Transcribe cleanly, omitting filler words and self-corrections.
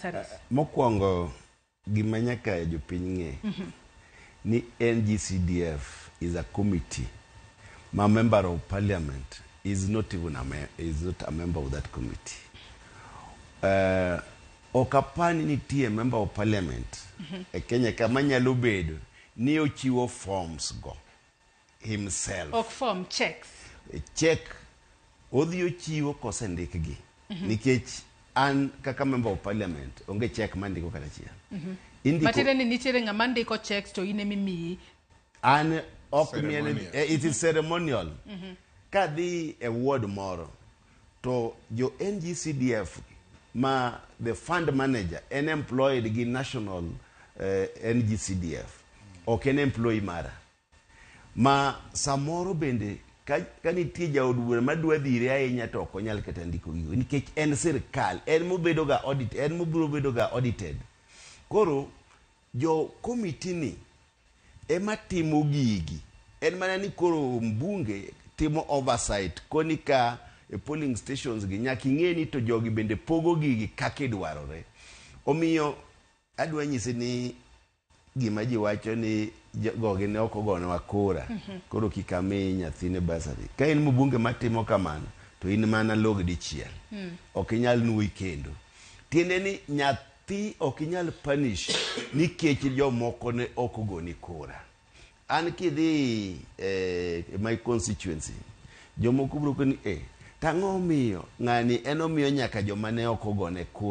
bursaries? Mokwongo, gima nyaka jopiny ng'e ni NGCDF is a committee ma member of parliament is not even a is not a member of that committee. Ok apar ni nitie member of parliament e Kenya ka manyalo bedo ni ochiwo forms go himself. Ok form, checks. Check odhi ochiwo kosendikgi, nikech an kaka member of parliament onge check mandiko kata achiel. Indiko Matiende ni nitiere ng'ama ndiko checks to in emimiyi. An ok miene. Ceremonial. It is ceremonial. Kadhi e ward moro to jo NGCDF ma the fund manager en employed gi national NGCDF, ok en employee mara. Ma samoro bende ka nitie jaod bura madwa dhire ahinya to ok onyal kata ndiko gigo nikech en sirkal en mobedo ga audit, en mobiro bedo ga audited. Koro jo committee ni ema timo gigi, en mana ni koro mbunge timo oversight koni ka e polling stations gi nyaka ing'e ni to jogi bende pogo gigi kaka idwarore. Omiyo adwa nyisi ni gima ji wacho ni gogi ne ok ogonewa kura, koro kik ami nyathine bursary. Ka in mbunge matimo kamano to in mana log dichiel, ok inyal nuoyi kendo. Tiende ni nyathi ok inyal punish nikech jomoko ne ok ogoni kura. An kidhi my constituency, jomoko biro koni tang'o omiyo ng'ani en omiyo nyaka joma ne ok ogone kura.